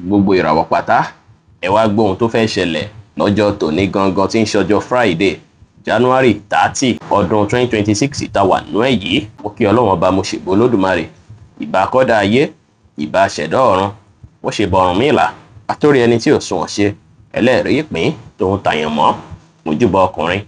Gbogbo ìràwọ̀ pátá, ẹ wá gbọ́ ohun tó fẹ́ ṣẹlẹ̀ lọ́jọ́ tòní gangan tí ń ṣọjọ́ Friday, January 30, ọdún 2026 tá wà nú ẹ̀ yìí. Mo kí Ọlọ́run Ọba, mo ṣèbò Olódùmarè, ìbà kọ́dá ayé, ìbà ṣẹ̀dá ọ̀run, mo ṣèbà Ọ̀rúnmìlà, àtórí ẹni tí ò sunwọ̀n ṣe, ẹlẹ́rìí ìpín tòun tàyàn mọ́. Mojúbà ọkùnrin,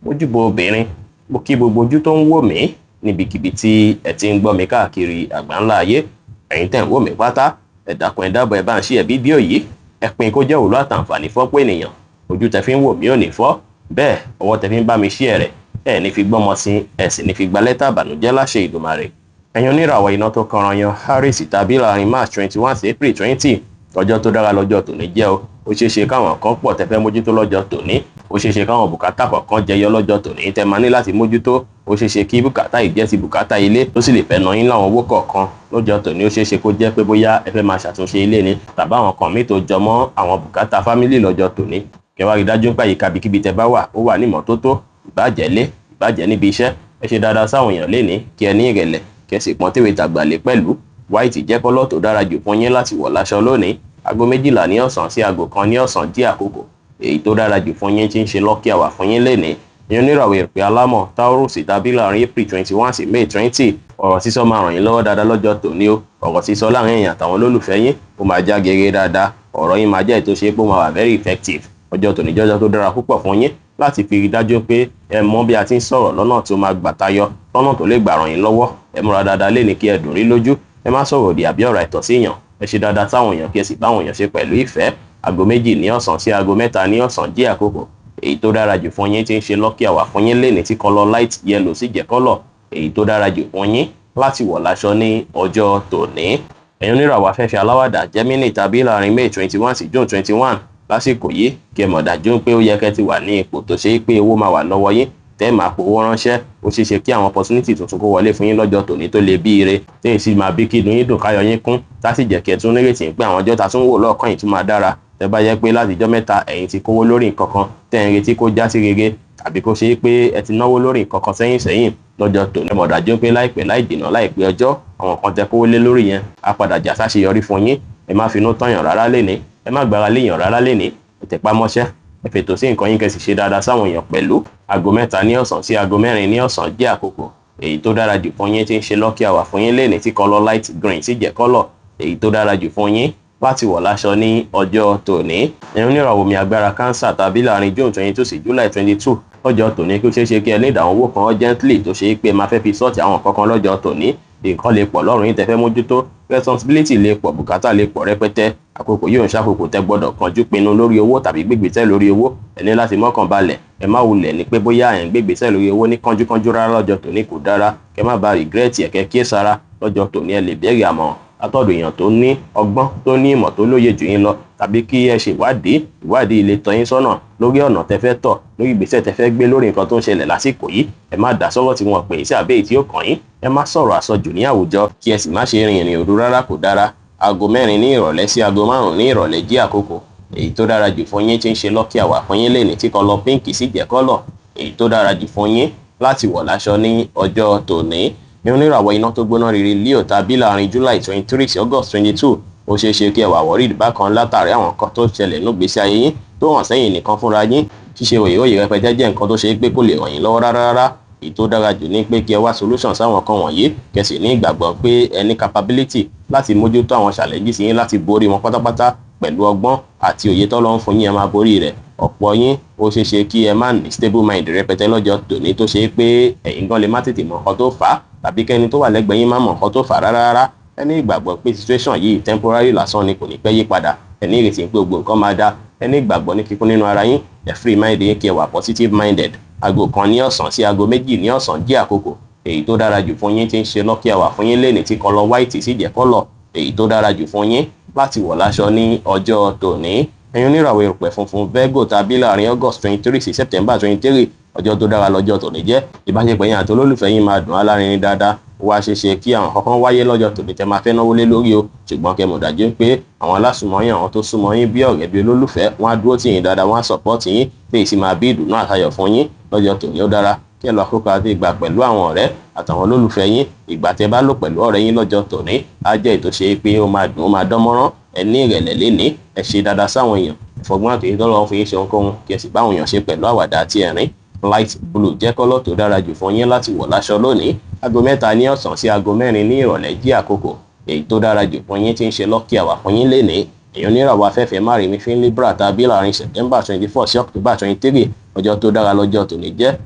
mojúbà obìnrin, mo kí gbogbo ojú tó ń wò mí níbikíbi tí ẹ ti ń gbọ́ mi káàkiri àgbáńlá ayé. Ẹ̀yin tẹ̀ ń wò mí pátá, ẹ dákun, ẹ dábọ̀, ẹ bá ń ṣí ẹ fídíò yìí, ẹ pín kó jẹ́ òwúlò àtàǹfààní fọ́pọ̀ ènìyàn. Ojú tẹ fi ń wò mí ò ní fọ́, bẹ́ẹ̀ ọwọ́ tẹ fi ń bá mi ṣí ẹ rẹ̀, ẹ ní fi gbọ́mọ sí, ẹ sì ní fi gba lẹ́tà àbànújẹ́ láṣẹ Ìdùmarè. Ẹ̀yin oníràwọ̀ iná tó kanran yan Aries tàbí láàrin March 21 sí April 20, ọjọ́ tó dára lọ́jọ́ tòní jẹ́ o. Ó ṣeé ṣe káwọn kan pọ̀ tẹ́ fẹ́ mójútó lọ́jọ́ tòní. Ó ṣeé ṣe káwọn bùkátà kọ̀ọ̀kan jẹyọ lọ́jọ́ tòní tẹ́ máa ní láti mójútó. Ó ṣeé ṣe kí bùkátà yìí jẹ́ ti bùkátà ilé tó sì lè fẹ́ ná yín láwọn owó kọ̀ọ̀kan lọ́jọ́ tòní. Ó ṣeé ṣe kó jẹ́ pé bóyá ẹ fẹ́ máa ṣàtúnṣe ilé ni tàbí àwọn kan míì tó jọ mọ́ àwọn bùkátà family lọ́jọ́ tòní. Kẹwàá rí dájú pé àyíká ibikíbi tẹ́ bá wà, ó wà ní ìmọ́tótó, ìbàjẹ́ lé, ìbàjẹ́ níbi iṣẹ́. Ẹ ṣe dáadáa sáwọn èèyàn lénìí, kí ẹ ní ìrẹ̀lẹ̀, kí ẹ sì pọ́n tèwe tàgbà lé pẹ̀lú. White jẹ́ colour tó dára jù fún yín láti wọ̀ láṣọ lónìí. Aago 12 ní ọ̀sán sí aago 1 ní ọ̀sán jí àkókò èyí tó dára jù fún yín tí ń ṣe lucky hour fún yín lénìí. Ìyẹn oníràwọ̀ ìpè alámọ̀ Taurus tàbí láàrin April 21 sí May 20, ọ̀rọ̀ sísọ máa ràn yín lọ́wọ́ dáadáa lọ́jọ́ tòní o. Ọ̀rọ̀ sísọ láàrin èèyàn àtàwọn olólùfẹ́ yín, ó máa já geere dáadáa. Ọ̀rọ̀ yín máa jẹ́ èyí tó ṣe pé ó máa wà very effective. Ọjọ́ tòní jọ́jọ́ tó dára púpọ̀ fún yín láti fi rí dájú pé ẹ mọ̀ bí a ti ń sọ̀rọ̀ lọ́nà tó máa gbà tayọ, lọ́nà tó lè gbà ràn yín lọ́wọ́. Ẹ múra dáadáa léni kí ẹ dùn rí lójú. Ẹ má sọ̀rọ̀ òdì àbí ọ̀rọ̀ àìtọ́ sí èèyàn. Ẹ ṣe dáadáa sáwọn èèyàn, kí ẹ sì bá àwọn èèyàn ṣe pẹ̀lú ìfẹ́. Aago 2 ní ọ̀sán sí aago 3 ní ọ̀sán jí àkókò èyí tó dára jù fún yín tí ń ṣe lucky hour fún yín léni, tí colour light yellow sì jẹ́ colour èyí tó dára jù fún yín láti wọ̀ láṣọ ní ọjọ́ tòní. Ẹ̀yin oníràwọ̀ afẹ́fẹ́ aláwàdà Gemini tàbí láàrin May 21 sí June 21, lásìkò yìí, kí ẹ mọ̀ dájú pé ó yẹ kẹ́ ti wà ní ipò tó ṣe é pé owó máa wà lọ́wọ́ yín tẹ́ máa powó ránṣẹ́. Ó ṣeé ṣe kí àwọn opportunity tuntun kó wọlé fún yín lọ́jọ́ tòní tó lè bí ire, tí èyí sì máa bí kí inú yín dùn, káyọ̀ yín kún, tá sì jẹ́ kí ẹ tún nírètí pé àwọn ọjọ́ ta tún wò lọ́ọ̀kan yìí tún máa dára. Tẹ́ bá yẹ pé láti ijọ́ mẹ́ta ẹ̀yin ti kówó lórí nǹkan kan tẹ́ ń retí kó já sí rere, tàbí kó ṣe é pé ẹ ti náwó lórí nǹkan kan sẹ́yìn sẹ́yìn, lọ́jọ́ tòní, mọ̀ dájú pé láìpẹ́ láì jìnnà, láìpẹ́ ọjọ́, àwọn kan tẹ́ kówó lé lórí yẹn á padà já sáṣeyọrí fún yín. Ẹ má finú tọ̀yàn rárá lénìí, ẹ má gbára léèyàn rárá lénìí. Ẹ tẹpá mọ́ṣẹ́, ẹ fètò sí nǹkan yín, kẹ́ sì ṣe dáadáa sáwọn èèyàn pẹ̀lú. Aago 3 ní ọ̀sán sí aago 4 ní ọ̀sán jẹ́ àkókò èyí tó dára jù fún yín tí ń ṣe lucky hour fún yín lénìí, tí colour light green sì jẹ́ colour èyí tó dára jù fún yín láti wọ̀ láṣọ ní ọjọ́ tòní. Ẹ̀yin oníràwọ̀ omi agbára Cancer tàbí láàrin June 22 sí July 22, lọ́jọ́ tòní, kí ó ṣeé ṣe kí ẹ ní ìdáhùn owó kan urgently tó ṣe é pé máa fẹ́ fi sort àwọn kankan lọ́jọ́ tòní. Nǹkan lè pọ̀ lọ́rùn yín tẹ́ fẹ́ mójútó, responsibility lè pọ̀, bùkátà lè pọ̀ rẹpẹtẹ. Àkókò yìí ò ń ṣàkókò tẹ́ gbọ́dọ̀ kánjú pinnu lórí owó tàbí gbégbèsè lórí owó. Ẹ ní láti mọ́kàn balẹ̀. Ẹ má wulẹ̀ ní pé bóyá ẹ̀ ń gbégbèsè lórí owó ní kánjúkánjú rárá lọ́jọ́ tòní, kò dára. Kẹ́ má ba regret ẹ̀, kẹ́ kíyè sára lọ́jọ́ tòní. Ẹ lè béèrè àmọ̀ràn látọ̀dọ̀ èèyàn tó ní ọgbọ́n, tó ní ìmọ̀, tó lóye jù yín lọ, tàbí kí ẹ ṣe ìwádìí. Ìwádìí lè tọ́ yín sọ́nà lórí ọ̀nà tẹ́ fẹ́ tọ̀, lórí ìgbésẹ̀ tẹ́ fẹ́ gbé lórí nǹkan tó ń ṣẹlẹ̀ lásìkò yìí. Ẹ má dá sọ́rọ̀ tí wọ́n pè é sí àbẹ́ èyí tí ó kàn yín. Ẹ má sọ̀rọ̀ àsọjù ní àwùjọ, kí ẹ sì má ṣe rin ìrìn òru rárá, kò dára. Aago 4 ní ìrọ̀lẹ́ sí aago 5 ní ìrọ̀lẹ́ jí àkókò èyí tó dára jù fún yín tí ń ṣe lucky hour fún yín lénìí, tí colour pink sì jẹ́ colour èyí tó dára jù fún yín láti wọ̀ láṣọ ní ọjọ́ tòní. Ní oníràwọ̀ iná tó gbóná riri Leo tàbí láàrin July 23 sí August 22, ó ṣeé ṣe kí ẹ wà worried bákan látàrí àwọn nǹkan tó ṣẹlẹ̀ nígbésí ayé yín tó hàn sẹ́yìn nìkan fúnra yín. Ṣíṣe òyìnbó rẹpẹtẹ jẹ́ nǹkan tó ṣe é pé kò lè ràn yín lọ́wọ́ rárá rárá. Èyí tó dára jù ní pé kí ẹ wá solution sáwọn kan wọ̀nyí, kẹ́ sì ní ìgbàgbọ́ pé ẹ ní capability láti mójútó àwọn challenges yín, láti borí wọn pátápátá pẹ̀lú ọgbọ́n àti òye tọ́lọ́run fún yín. Ẹ máa borí rẹ̀. Ọ̀pọ̀ yín, ó ṣeé ṣe kí ẹ má ní stable mind rẹpẹtẹ lọ́jọ́ tòní, tó ṣe é pé ẹ̀yin gan lè má tètè mọ̀ nǹkan tó fà á, tàbí kẹ́ni tó wà lẹ́gbẹ̀ẹ́ yín má mọ̀ nǹkan tó fà á rárá rárá. Ẹ ní ìgbàgbọ́ pé situation yìí temporary lásán ni, kò ní pẹ́ yí padà. Ẹ ní ìrètí pé gbogbo nǹkan máa dá. Ẹ ní ìgbàgbọ́ ní kíkún nínú ara yín. Ẹ free mind yín, kí ẹ wà positive minded. Aago 1 ní ọ̀sán sí aago 2 ní ọ̀sán jẹ́ àkókò èyí tó dára jù fún yín tí ń ṣe lucky hour fún yín lénìí, tí colour white sì jẹ́ colour èyí tó dára jù fún yín láti wọ̀ láṣọ ní ọjọ́ tòní. Ẹ̀yin oníràwọ̀ erùpẹ̀ funfun Virgo tàbí láàrin August 23 sí September 23, ọjọ́ tó dára lọ́jọ́ tòní jẹ́. Ìbáṣepọ̀ yín àti olólùfẹ́ yín máa dùn alárinrin dáadáa. Ó wá ṣeé ṣe kí àwọn kankan wáyé lọ́jọ́ tòní tẹ́ máa fẹ́ náwó lé lórí o, ṣùgbọ́n kẹ́ mọ̀ dájú pé àwọn alásùnmọ́ yín, àwọn tó súnmọ́ yín bí ọ̀rẹ́, bí olólùfẹ́, wọ́n á dúró tì yín dáadáa, wọ́n á support yín, léyìí sì máa bí ìdùnnú àtayọ̀ fún yín lọ́jọ́ tòní. Ó dára kí ẹ lọ àkókò àti ìgbà pẹ̀lú àwọn ọ̀rẹ́ àtàwọn olólùfẹ́ yín. Ìgbà tẹ́ bá lò pẹ̀lú ọ̀rẹ́ yín lọ́jọ́ tòní á jẹ́ ètò ṣe pé ó máa dùn, ó máa dán mọ́rán. Ẹ ní ìrẹ̀lẹ̀ lénìí, ẹ ṣe dáadáa sáwọn èèyàn, ìfọgbọ́n àtòyè tọ́lọ́run fi yín ṣe ohunkóhun, kí ẹ sì bá àwọn èèyàn ṣe pẹ̀lú àwàdà àti ẹ̀rín. Light blue jẹ́ kọ́lọ̀ tó dára jù fún yín láti wọ̀ láṣọ lónìí. Aago 3 ní ọ̀sán sí aago 4 ní ìrọ̀lẹ́ jí àkókò èyí tó dára jù fún yín tí ń ṣe lucky hour fún yín lénìí. Èèyàn oníràwọ̀ afẹ́fẹ́ márìmí fín Libra tàbí láàrin September 24 sí October 23, ọjọ́ tó dára lọ́jọ́ tòní jẹ́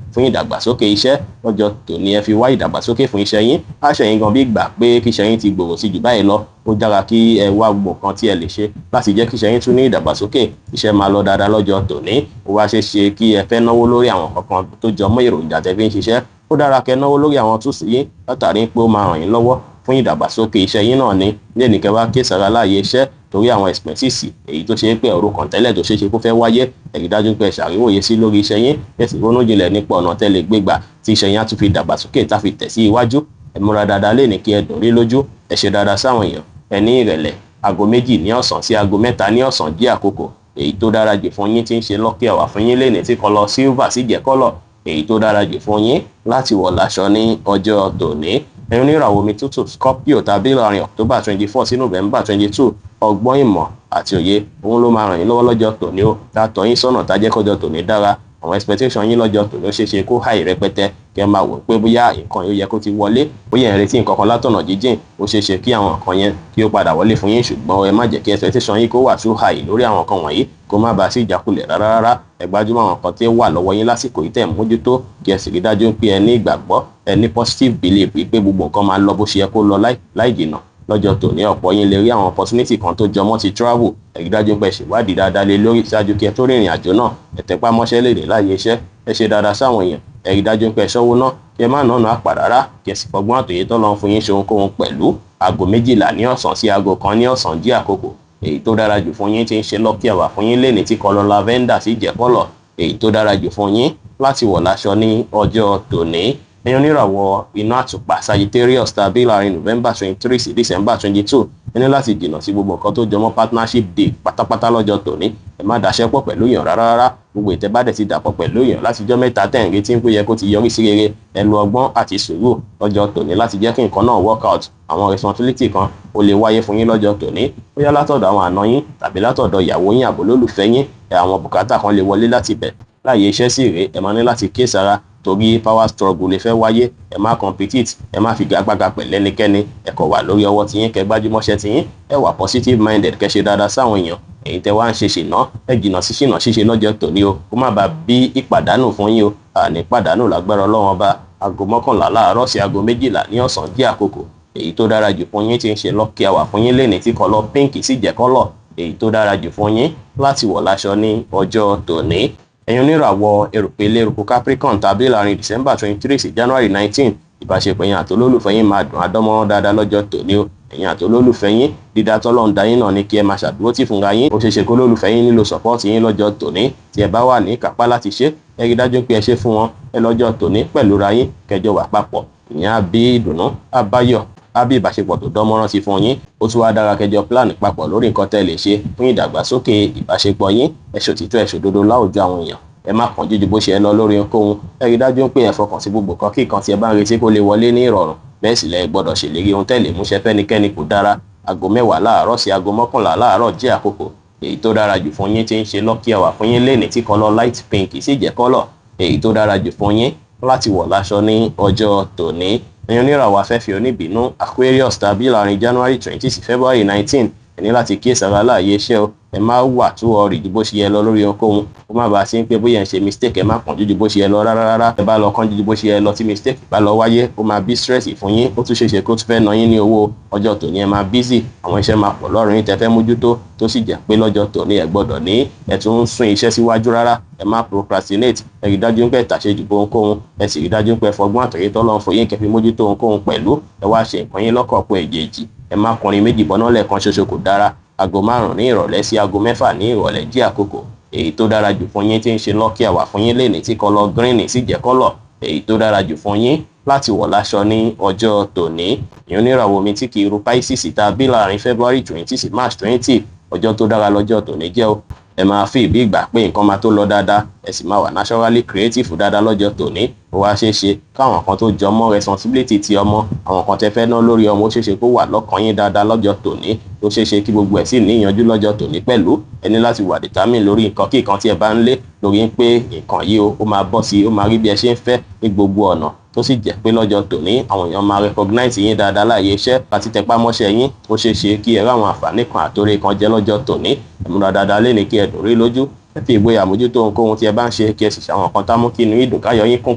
fún ìdàgbàsókè iṣẹ́. Lọ́jọ́ tòní ẹ fi wá ìdàgbàsókè fún iṣẹ́ yín. Àṣẹ yín gan bí gbà pé kí iṣẹ́ yín ti gbòòrò sí jù báyìí lọ. Ó dára kí ẹ wá gbogbo nǹkan tí ẹ lè ṣe láti jẹ́ kí iṣẹ́ yín tún ní ìdàgbàsókè. Iṣẹ́ máa lọ dáadáa lọ́jọ́ tòní. Ó wá ṣeé ṣe kí ẹ fẹ́ náwó lórí àwọn kankan tó jọ mọ́ èròjà tẹ́ fi ń ṣiṣẹ́. Ó dára kẹ́ náwó lórí àwọn túùsì yín látàrí pé ó máa ràn yín lọ́wọ́ fún ìdàgbàsókè iṣẹ́ yín náà ni. Lẹ́nìí kẹ́ wá ké sára láàyè iṣẹ́ torí àwọn expenses èyí tó ṣe é pé ọ̀rọ̀ kan tẹ́lẹ̀ tó ṣeé ṣe kó fẹ́ wáyé. Ẹ rí dájú pé ẹ ṣàríwòye sí lórí iṣẹ́ yín, ẹ sì ronú jinlẹ̀ nípa ọ̀nà tẹ́ lè gbégbà tí iṣẹ́ yín á tún fi dàgbàsókè tá fi tẹ̀ sí iwájú. Ẹ múra dáadáa lénìí kí ẹ dùn rí lójú, ẹ ṣe dáadáa sáwọn èèyàn, ẹ ní ìrẹ̀lẹ̀. Aago 2 ní ọ̀sán sí aago 3 ní ọ̀sán jí àkókò èyí tó dára jù fún yín tí ń ṣe lucky hour fún yín lénìí tí kọ́lọ̀ silver sì jẹ́ kọ́lọ̀ èyí tó dára jù fún yín láti wọ̀ láṣọ ní ọjọ́ tòní. Ẹ̀yin oníràwọ̀ omi tútù Scorpio tàbí láàrin October 24 sí November 22, ọgbọ́n ìmọ̀ àti òye òun ló máa ràn yín lọ́wọ́ lọ́jọ́ tòní ó tá tọ́ yín sọ́nà tá jẹ́ kọjọ́ tòní dára. Àwọn expectation yín lọ́jọ́ tòní ó ṣeé ṣe kó high rẹpẹtẹ, kẹ́ máa wò pé bóyá nǹkan yóò yẹ kó ti wọlé, bóyá ẹ̀ ń retí nǹkan kan látọ̀nà jíjìn, ó ṣeé ṣe kí àwọn nǹkan yẹn kí ó padà wọlé fún yín, ṣùgbọ́n ẹ má jẹ́ kí expectation yín kó wà too high lórí àwọn nǹkan wọ̀nyí, kó má bàa sí ìjákulẹ̀ rárá rárá. Ẹ gbájúmọ́ àwọn nǹkan tí ó wà lọ́wọ́ yín lásìkò yìí tẹ̀ ń mójútó, kí ẹ sì rí dájú pé ẹ ní ìgbàgbọ́, ẹ ní positive belief wípé gbogbo nǹkan máa lọ bó ṣe yẹ kó lọ láì jìnnà. Lọ́jọ́ tòní ọ̀pọ̀ yín lè rí àwọn opportunity kan tó jọmọ́ ti travel. Ẹ rí dájú pé ẹ ṣèwádìí dáadáa lé lórí ṣáájú kí ẹ tó rìnrìn àjò náà. Ẹ tẹpá mọ́ṣẹ́ lè rìn láàyè iṣẹ́, ẹ ṣe dáadáa sáwọn èèyàn, ẹ rí dájú pé ẹ ṣọ́wó ná, kí ẹ má nànà àpà rárá, kí ẹ sì fọgbọ́n àtòyè tọ́lọ́run fún yín ṣe ohunkóhun pẹ̀lú. Aago 12 ní ọ̀sán sí aago 1 ní ọ̀sán jí àkókò èyí tó dára jù fún yín tí ń ṣe lucky hour fún yín lénìí tí kọ́lọ̀ lavender sì jẹ́ kọ́lọ̀ èyí tó dára jù fún yín láti wọ̀ láṣọ ní ọjọ́ tòní. Ẹ̀yin oníràwọ̀ iná àtùpà Sagittarius tàbí láàrin November 23 sí December 22, ẹ ní láti jìnnà sí gbogbo nǹkan tó jọmọ́ partnership day pátápátá lọ́jọ́ tòní. Ẹ má daṣẹ́ pọ̀ pẹ̀lú èèyàn rárá rárá. Gbogbo ìtẹ́bàdẹ̀ ti dàpọ̀ pẹ̀lú èèyàn látijọ́ mẹ́ta tẹ̀ ń retí pé yẹ kó ti yọrí sí rere, ẹ lo ọgbọ́n àti sùúrù lọ́jọ́ tòní láti jẹ́ kí nǹkan náà work out. Àwọn responsibility kan ó lè wáyé fún yín lọ́jọ́ tòní, bóyá látọ̀dọ̀ àwọn àna yín tàbí látọ̀dọ̀ ìyàwó yín àbólólùfẹ́ yín. Àwọn bùkátà kan lè wọlé láti bẹ̀. Láàyè iṣẹ́ sì rèé, ẹ máa ní láti kíyèsára torí power struggle lè fẹ́ wáyé. Ẹ má compete, ẹ má figagbága pẹ̀lú ẹnikẹ́ni, ẹ kàn wà lórí ọwọ́ tiyín, kẹ́ gbájúmọ́ṣẹ́ tiyín, ẹ wà positive minded, kẹ́ ṣe dáadáa sáwọn èèyàn. Èyí tẹ́ wá ń ṣe ṣìnà, ẹ jìnnà sí ṣìnà ṣíṣe lọ́jọ́ tòní o, kó má bàa bí ìpàdánù fún yín o. Àní pàdánù lágbára Ọlọ́run Ọba. Aago 11 láàárọ̀ sí aago 12 ní ọ̀sán jẹ́ àkókò èyí tó dára jù fún yín tí ń ṣe lucky hour fún yín lénìí tí kọ́lọ̀ pink sì jẹ́ kọ́lọ̀ èyí tó dára jù fún yín láti wọ̀ láṣọ ní ọjọ́ tòní. Ẹ̀yin oníràwọ̀ erùpẹ̀ eléruku Capricorn tàbí láàrin December 23 sí January 19, ìbáṣepọ̀ yín àti olólùfẹ́ yín máa dùn àdánmọ́rán dáadáa lọ́jọ́ tòní o. Ẹ̀yin àti olólùfẹ́ yín, dídá tọ́lọ́run dá yín náà ní kí ẹ máa ṣàdúró tì fúnra yín. Ó ṣeé ṣe kó olólùfẹ́ yín nílò support yín lọ́jọ́ tòní. Tí ẹ bá wà ní kápá láti ṣe, ẹ rí dájú pé ẹ ṣe fún wọn. Ẹ lọ́jọ́ tòní pẹ̀lú ra yín, kẹjọ wà papọ̀. Ìyẹn á bí ìdùnnú, á báyọ̀, á bí ìbáṣepọ̀ tó dánmọ́rán sí fún yín. Ó tún wá dára kẹjọ plan papọ̀ lórí nǹkan tẹ́ lè ṣe fún ìdàgbàsókè ìbáṣepọ̀ yín. Ẹ ṣòtítọ́, ẹ ṣòdodo láwùjọ àwọn èèyàn. Ẹ má kánjú ju bó ṣe ẹ lọ lórí ohunkóhun. Ẹ rí dájú pé ẹ fọkàn sí gbogbo kan kí nǹkan tí ẹ bá ń retí kó lè wọlé ní ìrọ̀rùn. Bẹ́ẹ̀ sì lẹ gbọ́dọ̀ ṣèlérí ohun tẹ́ lè múṣẹ fẹ́nikẹ́ni, kò dára. Aago 10 láàárọ̀ sí aago 11 láàárọ̀ jẹ́ àkókò èyí tó dára jù fún yín tí ń ṣe lucky hour fún yín lénìí tí kọ́lọ̀ light pink sì jẹ́ kọ́lọ̀ èyí tó dára jù fún yín láti wọ̀ láṣọ ní ọjọ́ tòní. Ẹ̀yin oníràwọ̀ afẹ́fẹ́ oníbínú Aquarius tàbí láàrin January 20 sí February 19, ẹ ní láti kíyèsára láàyè iṣẹ́ o. Ẹ má wà too worried ju bó ṣe yẹ lọ lórí ohunkóhun, kó má bàa sí pé bóyá ẹ ń ṣe mistake. Ẹ má kánjú ju bó ṣe yẹ lọ rárá rárá. Ẹ bá lọ kánjú ju bó ṣe yẹ lọ, tí mistake bá lọ wáyé, ó máa bí stress fún yín, ó tún ṣeé ṣe kó tún fẹ́ ná yín ní owó. Ọjọ́ tòní ẹ máa busy, àwọn iṣẹ́ máa pọ̀ lọ́rùn yín tẹ́ fẹ́ mójútó, tó sì jẹ́ pé lọ́jọ́ tòní ẹ gbọ́dọ̀ ní ẹ tún ń sún iṣẹ́ síwájú rárá. Ẹ má procrastinate. Ẹ rí dájú pé ẹ tàṣejù bó ohunkóhun, ẹ sì rí dájú pé ẹ fọgbọ́n àtọ̀yé tọ́lọ́run fún yín kẹ́ fi mójútó ohunkóhun pẹ̀lú. Ẹ wá ṣe nǹkan yín lọ́kọ̀ọ̀kan èjèèjì. Ẹ má kọrin méjì bọ́ná lẹ́ẹ̀kan ṣoṣo, kò dára. Aago 5 ní ìrọ̀lẹ́ sí aago 6 ní ìrọ̀lẹ́ jẹ́ àkókò èyí tó dára jù fún yín tí ń ṣe lucky hour fún yín lénìí tí kọ́lọ̀ green sì jẹ́ kọ́lọ̀ èyí tó dára jù fún yín láti wọ̀ láṣọ ní ọjọ́ tòní. Ìyẹn oníràwọ̀ omi tí kì í ru Pisces tàbí láàrin February 20 sí March 20, ọjọ́ tó dára lọ́jọ́ tòní jẹ́ o. Ẹ máa fi ìbí ìgbà pé nǹkan máa tó lọ dáadáa, ẹ sì máa wà naturally creative dáadáa lọ́jọ́ tòní. Ó wá ṣeé ṣe káwọn kan tó jọ mọ́ responsibility ti ọmọ, àwọn kan tẹ fẹ́ ná lórí ọmọ, ó ṣeé ṣe kó wà lọ́kàn yín dáadáa lọ́jọ́ tòní, tó ṣeé ṣe kí gbogbo ẹ̀ sì ní ìyanjú lọ́jọ́ tòní pẹ̀lú. Ẹ ní láti wà determine lórí nǹkan kí nǹkan tí ẹ bá ń lé lórí pé nǹkan yìí ó máa bọ́ sí, ó máa rí bí ẹ ṣe ń fẹ́ ní gbogbo ọ̀nà, tó sì jẹ́ pé lọ́jọ́ tòní àwọn èèyàn máa recognize yín dáadáa láàyè iṣẹ́ àti tẹpá mọ́ṣẹ́ yín. Ó ṣeé ṣe kí ẹ ráwọn àǹfààní kan àtòrè kan jẹ lọ́jọ́ tòní. Ẹ múra dáadáa léni kí ẹ dùn rí lójú. Ẹ fi ìgboyà mójútó ohunkóhun tí ẹ bá ń ṣe, kí ẹ sì ṣàwọn kan tá mú kí inú ìdùn káyọ̀ yín kún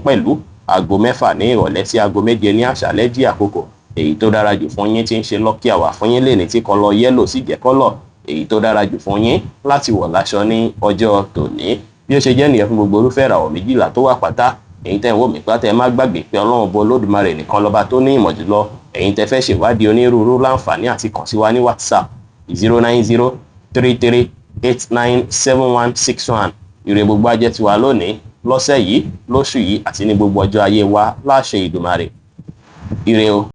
pẹ̀lú. Aago 6 ní ìrọ̀lẹ́ sí aago 7 ní àṣálẹ́ jí àkókò èyí tó dára jù fún yín, tí ń ṣe lucky hour fún yín lẹ́ni, tí colour yellow sì jẹ́ colour èyí tó dára jù fún yín láti wọ̀ láṣọ ní ọjọ́ tòní. Bí ó ṣe jẹ́ nìyẹn fún gbogbo irúfẹ́ ìràwọ̀ 12 tó wà pátá. Èyí tẹ́ ń wò mí pátá, ẹ má gbàgbé pé Ọlọ́run bọ Olódùmarè nìkan lọ́ba tó ní ìmọ̀ jùlọ. Ẹ̀yin tẹ́ fẹ́ ṣèwádìí onírúurú, láǹfààní àti kàn sí wa ní WhatsApp, 09033897161. Ire gbogbo ajẹ́ tiwa lónìí, lọ́sẹ̀ yìí, lóṣù yìí àti ní gbogbo ọjọ́ ayé wa láṣẹ Ìdùmarè. Ire o.